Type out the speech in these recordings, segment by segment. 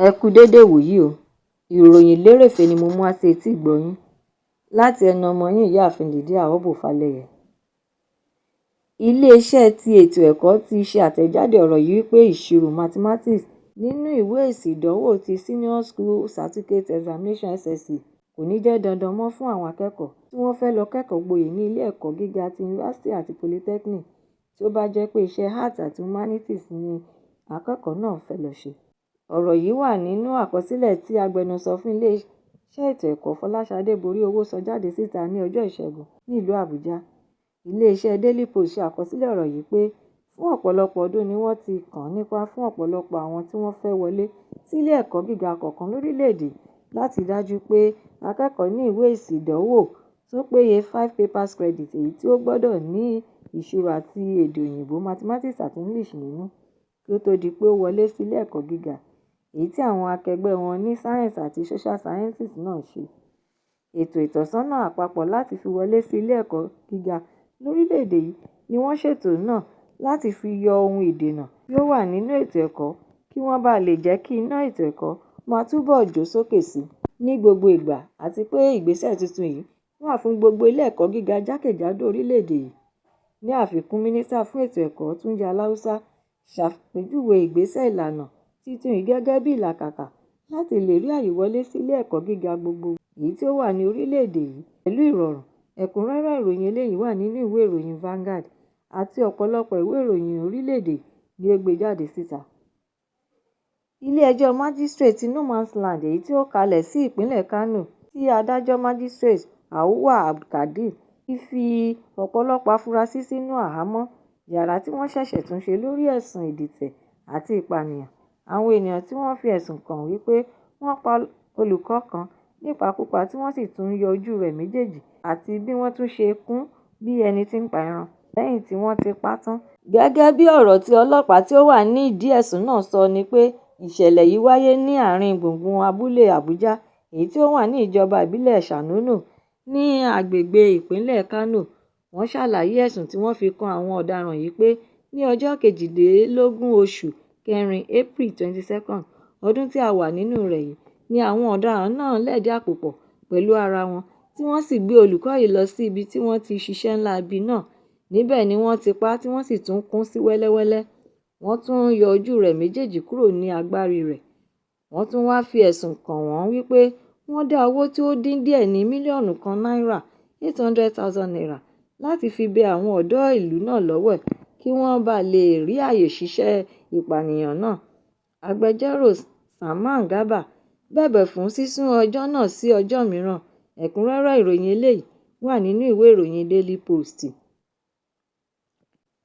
Ẹ kú dédé ìwòyí o. Ìròyìn lérèfé ni mo mú wá sí etí ìgbọ́ yín láti ẹnu ọmọ yín, Ìyáàfin Lydia Obbo Falẹyẹ. Iléeṣẹ́ ti ètò ẹ̀kọ́ ti ṣe àtẹ̀jáde ọ̀rọ̀ yìí wípé ìṣirò Mathematics nínú ìwé èsì ìdánwò ti Senior School Certificate Examination, SSCE, kò ní jẹ́ dandan mọ́ fún àwọn akẹ́kọ̀ọ́ tí wọ́n fẹ́ lọ kẹ́kọ̀ọ́ gboyè ní ilé ẹ̀kọ́ gíga ti yunifásítì àti polytechnic, tí ó bá jẹ́ pé iṣẹ́ Arts àti Humanities ni akẹ́kọ̀ọ́ náà fẹ́ lọ ṣe. Ọ̀rọ̀ yìí wà nínú àkọsílẹ̀ tí agbẹnusọ fún iléeṣẹ́ ètò ẹ̀kọ́, Fọláṣadé Boríowó, sọ jáde síta ní ọjọ́ Ìṣẹ́gun nílùú Àbújá. Iléeṣẹ́ Daily Post ṣe àkọsílẹ̀ ọ̀rọ̀ yìí pé fún ọ̀pọ̀lọpọ̀ ọdún ni wọ́n ti kàn nípá fún ọ̀pọ̀lọpọ̀ àwọn tí wọ́n fẹ́ wọlé sí ilé ẹ̀kọ́ gíga kọ̀ọ̀kan lórílẹ̀-èdè láti dájú pé akẹ́kọ̀ọ́ ní ìwé èsì ìdánwò tó péye five papers credit, èyí tí ó gbọ́dọ̀ ní ìṣirò àti èdè òyìnbó, Mathematics àti English, nínú kí ó tó di pé ó wọlé sí ilé ẹ̀kọ́ gíga, èyí tí àwọn akẹgbẹ́ wọn ní Science àti Social Sciences náà ṣe. Ètò ìtọ́sọ́nà àpapọ̀ láti fi wọlé sí ilé ẹ̀kọ́ gíga lórílẹ̀-èdè yìí ni wọ́n ṣètò náà láti fi yọ ohun ìdènà tí ó wà nínú ètò ẹ̀kọ́, kí wọ́n bá lè jẹ́ kí iná ètò ẹ̀kọ́ máa túbọ̀ jó sókè sí ní gbogbo ìgbà, àti pé ìgbésẹ̀ tuntun yìí wà fún gbogbo ilé ẹ̀kọ́ gíga jákèjádò orílẹ̀-èdè yìí. Ní àfikún, Mínísítà fún Ètò Ẹ̀kọ́, Túnjí Aláùsá, ṣàpèjúwe ìgbésẹ̀ ìlànà tuntun yìí gẹ́gẹ́ bí ìlàkàkà láti lè rí àyè wọlé sí ilé ẹ̀kọ́ gíga gbogbo èyí tí ó wà ní orílẹ̀-èdè yìí pẹ̀lú ìrọ̀rùn. Ẹ̀kúnrẹ́rẹ́ ìròyìn eléyìí wà nínú ìwé ìròyìn Vanguard, àti ọ̀pọ̀lọpọ̀ ìwé ìròyìn orílẹ̀-èdè ni ó gbé jáde síta. Ilé-ẹjọ́ Májísíréètì ti No Man's Land, èyí tí ó kalẹ̀ sí ìpínlẹ̀ Kánò, tí adájọ́ Májísíréètì Auwal Abdulkadir ti fi ọ̀pọ̀lọpọ̀ afurasí sínú àhámọ́ yàrá tí wọ́n ṣẹ̀ṣẹ̀ tún ṣe lórí ẹ̀sùn ìdìtẹ̀ àti ìpànìyàn àwọn ènìyàn tí wọ́n fi ẹ̀sùn kàn wípé wọ́n pa olùkọ́ kan nípakúpa tí wọ́n sì tún yọ ojú rẹ̀ méjèèjì àti bí wọ́n tún ṣe kùn ún bí ẹni tí ń pa ẹran lẹ́yìn tí wọ́n ti pa á tán. Gẹ́gẹ́ bí ọ̀rọ̀ tí ọlọ́pàá tí ó wà nídìí ẹ̀sùn náà sọ ni pé ìṣẹ̀lẹ̀ yìí wáyé ní àárín gbùngbùn abúlé Àbújá, èyí tí ó wà ní ìjọba ìbílẹ̀ Shanono ní agbègbè ìpínlẹ̀ Kánò. Wọ́n ṣàlàyé ẹ̀sùn tí wọ́n fi kan àwọn ọ̀daràn yìí pé ní ọjọ́ 22 oṣù kẹrin, April 22, ọdún tí a wà nínú rẹ̀ yìí ni àwọn ọ̀daràn náà lẹ̀dí àpò pọ̀ pẹ̀lú ara wọn, tí wọ́n sì gbé olùkọ́ yìí lọ sí ibi tí wọ́n ti ṣiṣẹ́ láabi náà. Níbẹ̀ ni wọ́n ti pa á tí wọ́n sì tún kùn ún sí wẹ́lẹ́wẹ́lẹ́. Wọ́n tún yọ ojú rẹ̀ méjèèjì kúrò ní agbárí rẹ̀. Wọ́n tún wáá fi ẹ̀sùn kàn wọ́n wípé wọ́n dá owó tí ó dín díẹ̀ ní mílíọ̀nù kan náírà, ₦800,000, láti fi bẹ àwọn ọ̀dọ́ ìlú náà lọ́wẹ̀ kí wọ́n bàa lè rí ààyè ṣiṣẹ́ ìpànìyàn náà. Agbẹjọ́rò Salman Garba bẹ̀bẹ̀ fún sísún ẹjọ́ náà sí ọjọ́ mìíràn. Ẹ̀kúnrẹ́rẹ́ ìròyìn eléyìí wà nínú ìwé ìròyìn Daily Post.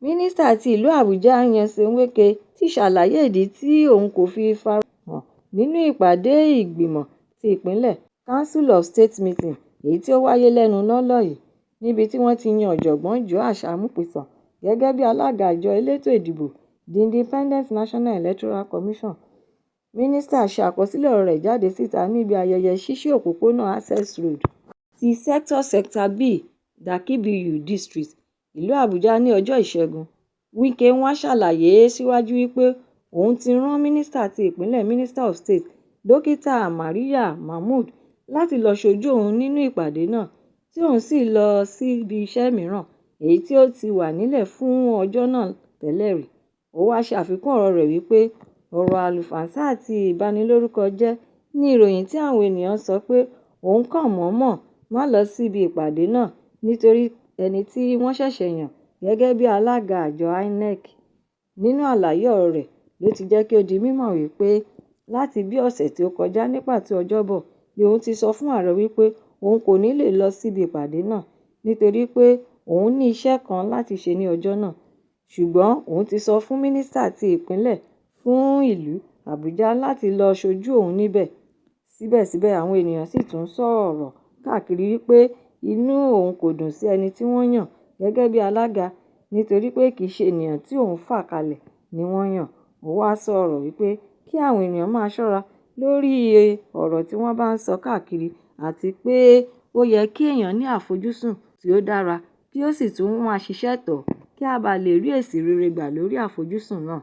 Mínísítà ti ìlú Àbújá, Nyesom Wike, ti ṣàlàyé ìdí tí òun kò fi farahàn nínú ìpàdé ìgbìmọ̀ ti ìpínlẹ̀, Council of State meeting, èyí tí ó wáyé lẹ́nu lọ́ọ́lọ́ yìí, níbi tí wọ́n ti yan Ọ̀jọ̀gbọ́n Joash Amupitan gẹ́gẹ́ bí alága àjọ elétò ìdìbò, the Independent National Electoral Commission. Mínísítà ṣe àkọsílẹ̀ ọ̀rọ̀ rẹ̀ jáde síta níbi ayẹyẹ ṣíṣí òpópónà Access Road ti Sector Sector B, Dakibiyu District, ìlú Àbújá ní ọjọ́ Ìṣẹ́gun. Wike wá ṣàlàyé síwájú wípé òun ti rán Mínísítà ti ìpínlẹ̀, Minister of State, Dókítà Mariam Mahmood, láti lọ́ọ́ sójú òun nínú ìpàdé náà, tí òun sì lọ síbi iṣẹ́ mìíràn èyí tí ó ti wà nílẹ̀ fún ọjọ́ náà tẹ́lẹ̀ rí. Ó wáá ṣe àfikún ọ̀rọ̀ rẹ̀ wípé ọ̀rọ̀ àlùfàǹsá àti ìbanilórúkọjẹ́ ní ìròyìn tí àwọn èèyàn ń sọ pé òun kàn mọ̀ọ́-mọ̀ má lọ síbi ìpàdé náà nítorí ẹni tí wọ́n ṣẹ̀ṣẹ̀ yàn gẹ́gẹ́ bíi alága àjọ INEC. Nínú àlàyé ọ̀rọ̀ rẹ̀ ló ti jẹ́ kí ó di mímọ̀ wípé láti bíi ọ̀sẹ̀ tí ó kọjá, ní pàtó Ọjọ́bọ̀, ni òun ti sọ fún ààrẹ wípé òun kò ní lè lọ síbi ìpàdé náà nítorí pé òun ní iṣẹ́ kan láti ṣe ní ọjọ́ náà, ṣùgbọ́n òun ti sọ fún mínísítà ti ìpínlẹ̀ fún ìlú Àbújá láti lọ́ọ́ sójú òun níbẹ̀. Síbẹ̀síbẹ̀, àwọn ènìyàn sì tún ń sọ̀rọ̀ káàkiri wípé inú òun kò dùn sí ẹni tí wọ́n yàn gẹ́gẹ́ bíi alága nítorí pé kì í ṣe ènìyàn tí òun fà kalẹ̀ ni wọ́n yàn. Ó wáá sọ̀rọ̀ wípé kí àwọn èèyàn máa ṣọ́ra lórí ọ̀rọ̀ tí wọ́n bá ń sọ káàkiri, àti pé ó yẹ kí èèyàn ní àfojúsùn tí ó dára kí ó sì tún máa ṣiṣẹ́ tọ̀ ọ́ kí a bàa lè rí èsì rere gbà lórí àfojúsùn náà.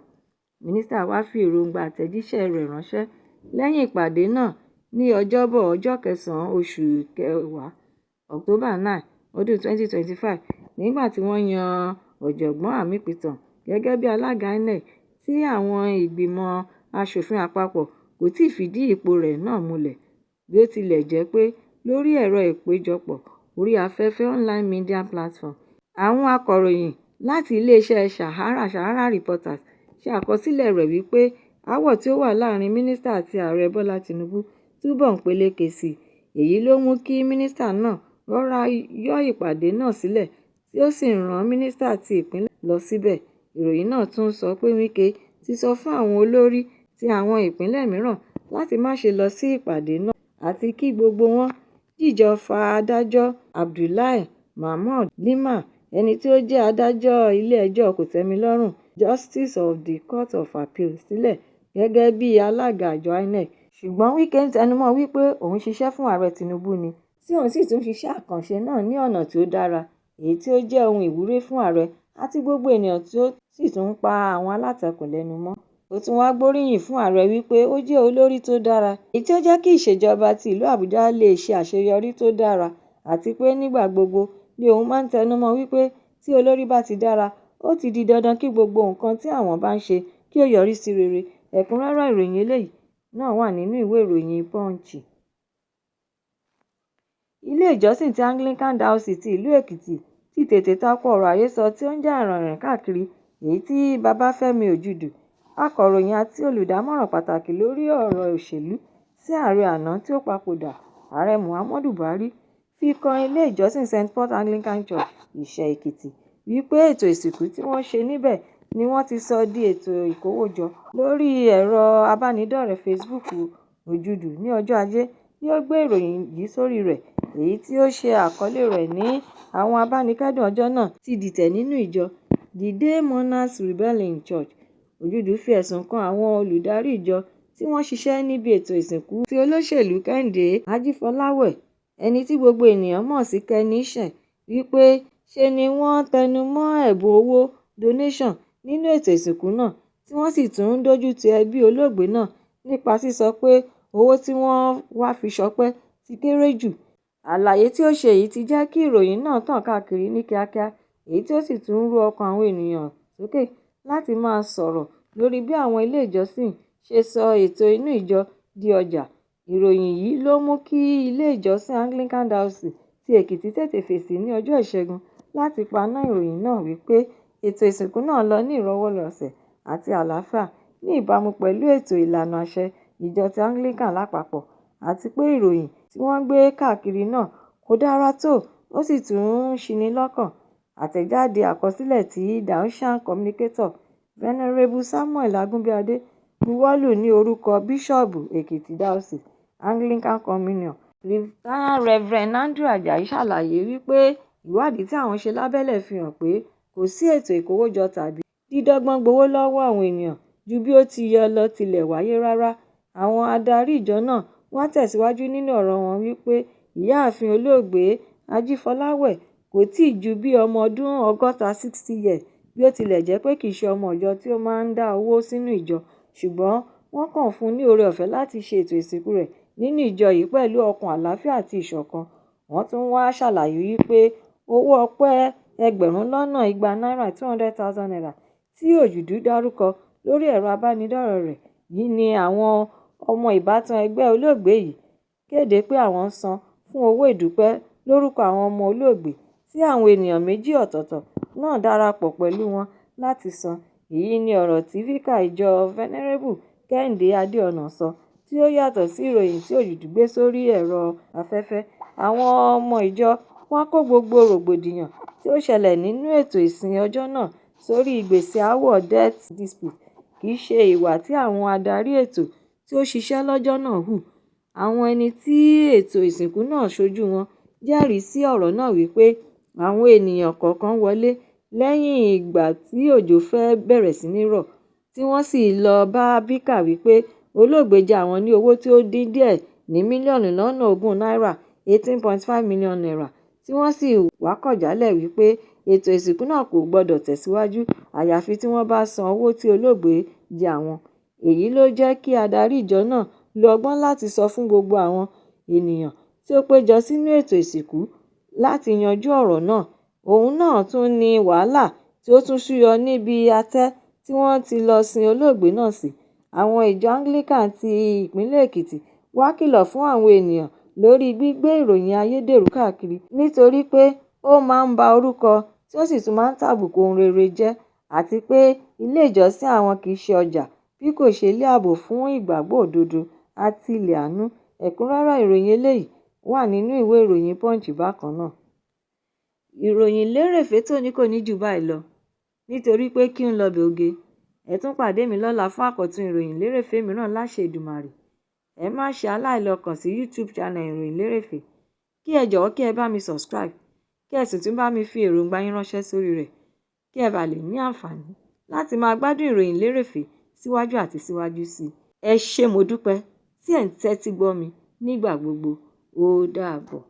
Mínísítà wáá fi èròǹgbà àtẹ̀jíṣẹ́ rẹ̀ ránṣẹ́ Lẹ́yìn ìpàdé náà ní Ọjọ́bọ̀ ọjọ́ kẹsàn-án oṣù kẹwàá, October 9, ọdún 2025, nígbà tí wọ́n yan Ọ̀jọ̀gbọ́n Amupitan gẹ́gẹ́ bí alága INEC, tí àwọn ìgbìmọ̀ aṣòfin àpapọ̀ kò tíì fìdí ipò rẹ̀ náà múlẹ̀. Bí ó tilẹ̀ jẹ́ pé lórí ẹ̀rọ ìpéjọpọ̀ orí afẹ́fẹ́ online media platform, àwọn akọ̀ròyìn láti iléeṣẹ́ Sahara Sahara Reporters ṣe àkọsílẹ̀ rẹ̀ wípé aáwọ̀ tí ó wà láàárín mínísítà àti Ààrẹ Bọ́lá Tinubu túbọ̀ ń peléke sí i. Èyí ló mú kí mínísítà náà rọra yọ ìpàdé náà sílẹ̀ tí ó sì rán mínísítà ti ìpínlẹ̀ lọ síbẹ̀. Ìròyìn náà tún sọ pé Wike ti sọ fún àwọn olórí ti àwọn ìpínlẹ̀ mìíràn láti má ṣe lọ sí ìpàdé náà àti kí gbogbo wọn dìjọ fa adájọ́ Abdullahi Mahmoud Liman, ẹni tí ó jẹ́ adájọ́ ilé-ẹjọ́ kòtẹ́milọ́rùn Justice of the Court of Appeal sílẹ̀ gẹ́gẹ́ bí alága àjọ INEC. Ṣùgbọ́n Wike ń tẹnumọ́ wípé òun ṣiṣẹ́ fún Ààrẹ Tinubu ni, tí òun sì tún ṣiṣẹ́ àkànṣe náà ní ọ̀nà tí ó dára, èyí tí ó jẹ́ ohun ìwúrí fún ààrẹ àti gbogbo ènìyàn tí ó sì tún pa àwọn alátakò lẹ́nu mọ́. Ó tún wá gbóríyìn fún ààrẹ wípé ó jẹ́ olórí tó dára, èyí tí ó jẹ́ kí ìṣèjọba ti ìlú Àbújá lè ṣe àṣeyọrí tó dára, àti pé nígbà gbogbo ni òun máa ń tẹnumọ́ wípé tí olórí bá ti dára, ó ti di dandan kí gbogbo nǹkan tí àwọn bá ń ṣe kí ó yọrí sí rere. Ẹ̀kúnrẹ́rẹ́ ìròyìn eléyìí náà wà nínú ìwé ìròyìn Punch. Ilé ìjọsìn ti Anglican Diocese ti ìlú Èkìtì ti tètè tako ọ̀rọ̀ àhesọ tí ó ń jà ràìnràìn káàkiri, èyí tí Babáfẹ́mi Òjùdù, akọ̀ròyìn àti olùdámọ̀ràn pàtàkì lórí ọ̀rọ̀ òṣèlú sí ààrẹ àná tí ó papòdà, Ààrẹ Muhammadu Buhari, fi kan ilé ìjọsìn St Paul's Anglican Church, Ìṣẹ̀ Èkìtì, wípé ètò ìsìnkú tí wọ́n ṣe níbẹ̀ ni wọ́n ti sọ di ètò ìkówójọ. Lórí ẹ̀rọ abánidọ́rẹ̀ẹ́ Facebook, Òjùdù ní ọjọ́ Ajé ni ó gbé ìròyìn yìí sórí rẹ̀, èyí tí ó ṣe àkọlé rẹ̀ ní "Àwọn abánikẹ́dùn ọjọ́ náà ti dìtẹ̀ nínú ìjọ", "The Day Mourners Rebel in Church". Òjùdù fi ẹ̀sùn kan àwọn olùdarí ìjọ tí wọ́n ṣiṣẹ́ níbi ètò ìsìnkú ti olóṣèlú Kẹ́hìndé Ajífọláwẹ̀, ẹni tí gbogbo ènìyàn mọ̀ sí Kenny Sean, wípé ṣe ni wọ́n tẹnumọ́ ẹ̀bùn owó donation nínú ètò ìsìnkú náà, tí wọ́n sì tún ń dójútì ẹbí olóògbé náà nípa sísọ pé owó tí wọ́n wá fi ṣọpẹ́ ti kéré jù. Àlàyé tí ó ṣe yìí ti jẹ́ kí ìròyìn náà tàn káàkiri ní kíákíá, èyí tí ó sì tún ru ọkàn àwọn ènìyàn sókè láti máa sọ̀rọ̀ lórí bí àwọn ilé ìjọsìn ṣe sọ ètò inú ìjọ di ọjà. Ìròyìn yìí ló mú kí ilé ìjọsìn Anglican Diocese ti Èkìtì tètè fèsì ní ọjọ́ Ìṣẹ́gun láti paná ìròyìn náà wípé ètò ìsìnkú náà lọ ní ìrọwọ́rọsẹ̀ àti àlàáfíà ní ìbámu pẹ̀lú ètò ìlànà àṣẹ ìjọ ti Anglican lápapọ̀, àti pé ìròyìn tí wọ́n ń gbé káàkiri náà kò dára tó, ó sì tún ń ṣini lọ́kàn. Àtẹ̀jáde àkọsílẹ̀ tí Diocesan Communicator Venerable Samuel Agunbíadé buwọ́lù ní orúkọ Bíṣọ́ọ̀bù Èkìtì Diocese Anglican Communion, Retired Reverend Andrew Ajayi ṣàlàyé wípé ìwádìí tí àwọn ṣe lábẹ́lẹ̀ fi hàn pé kò sí ètò ìkówójọ tàbí dídọ́gbọ́n gbowó lọ́wọ́ àwọn ènìyàn ju bí ó ti yẹ lọ tilẹ̀ wáyé rárá. Àwọn adarí ìjọ náà wá tẹ̀síwájú nínú ọ̀rọ̀ wọn wípé ìyáàfin olóògbé Ajífọláwẹ̀ kò tíì ju bí ọmọ ọdún 60 60 years, bí ó tilẹ̀ jẹ́ pé kì í ṣe ọmọ ìjọ tí ó máa ń dá owó sínú ìjọ, ṣùgbọ́n wọ́n kàn fún un ní oore-ọ̀fẹ́ láti ṣe ètò ìsìnkú rẹ̀ nínú ìjọ yìí pẹ̀lú ọkàn àlàáfíà àti ìṣọ̀kan. Wọ́n tún wá ṣàlàyé wípé owó ọpẹ́ ẹgbẹ̀rún lọ́nà igba náírà 200,000 naira tí Òjùdù dárúkọ lórí ẹ̀rọ abánidọ́rẹ̀ẹ́ rẹ̀ yìí ni àwọn ọmọ ìbátan ẹgbẹ́ olóògbé yìí kéde pé àwọn ń san fún owó ìdúpẹ́ lórúkọ àwọn ọmọ olóògbé tí àwọn ènìyàn méjì ọ̀tọ̀ọ̀tọ̀ náà darapọ̀ pẹ̀lú wọn láti san. Èyí ni ọ̀rọ̀ tí fíkà ìjọ Venerable Kẹ́hìndé Adéọ̀nà sọ, tí ó yàtọ̀ sí ìròyìn tí Òjùdù gbé sórí ẹ̀rọ afẹ́fẹ́. Àwọn ọmọ ìjọ wá kó gbogbo rògbòdìyàn tí ó ṣẹlẹ̀ nínú ètò ìsìn ọjọ́ náà sórí ìgbésẹ̀ aáwọ̀ death dispute kì í ṣe ìwà tí àwọn adarí ètò tí ó ṣiṣẹ́ lọ́jọ́ náà hù. Àwọn ẹni tí ètò ìsìnkú náà ṣojú wọn jẹ́rìí sí ọ̀rọ̀ náà wípé àwọn ènìyàn kọ̀ọ̀kan wọlé lẹ́yìn ìgbà tí òjò fẹ́ bẹ̀rẹ̀ sí ní rọ̀, tí wọ́n sì lọ bá fíkà wípé olóògbé jẹ àwọn ní owó tí ó dín díẹ̀ ní mílíọ̀nù lọ́nà ogún náírà 18.5 million naira, tí wọ́n sì wá kọ̀ jálẹ̀ wípé ètò ìsìnkú náà kò gbọdọ̀ tẹ̀síwájú àyàfi tí wọ́n bá san owó tí olóògbé jẹ àwọn. Èyí ló jẹ́ kí adarí ìjọ náà lo ọgbọ́n láti sọ fún gbogbo àwọn ènìyàn tí ó péjọ sínú ètò ìsìnkú láti yanjú ọ̀rọ̀ náà. Òun náà tún ní wàhálà tí ó tún súyọ níbi atẹ́ tí wọ́n ti lọ sin olóògbé náà sí. Àwọn ìjọ Anglican ti ìpínlẹ̀ Èkìtì wá kìlọ̀ fún àwọn ènìyàn lórí gbígbé ìròyìn ayédèrú káàkiri nítorí pé ó máa ń ba orúkọ tí ó sì tún máa ń tàbùkù ohun rere jẹ́, àti pé ilé ìjọsìn àwọn kì í ṣe ọjà bí kò ṣe ilé ààbò fún ìgbàgbọ́ òdodo àti ilẹ̀ àánú. Ẹ̀kúnrẹ́rẹ́ ìròyìn eléyìí wà nínú ìwé ìròyìn Punch bákan náà. Ìròyìn lérèfé tòní kò ní jù báyìí lọ nítorí pé kí n lọbẹ̀ oge. Ẹ tún pàdé mi lọ́la fún àkọ́tún ìròyìn lérèfé mìíràn láṣẹ Èdùmàrè. Ẹ má ṣe aláìlọ kàn sí YouTube channel Ìròyìn Lérèfé, kí ẹ jọ̀wọ́ kí ẹ bá mi subscribe, kí ẹ sì tún bá mi fi èròǹgbà yín ránṣẹ́ sórí rẹ̀, kí ẹ bá lè ní àǹfààní láti máa gbádùn ìròyìn lérèfé síwájú àti síwájú sí i. Ẹ ṣé, mo dúpẹ́ tí ẹ̀ ń tẹ́tí gbọ́ mi nígbà gbogbo. Ó dàbọ̀.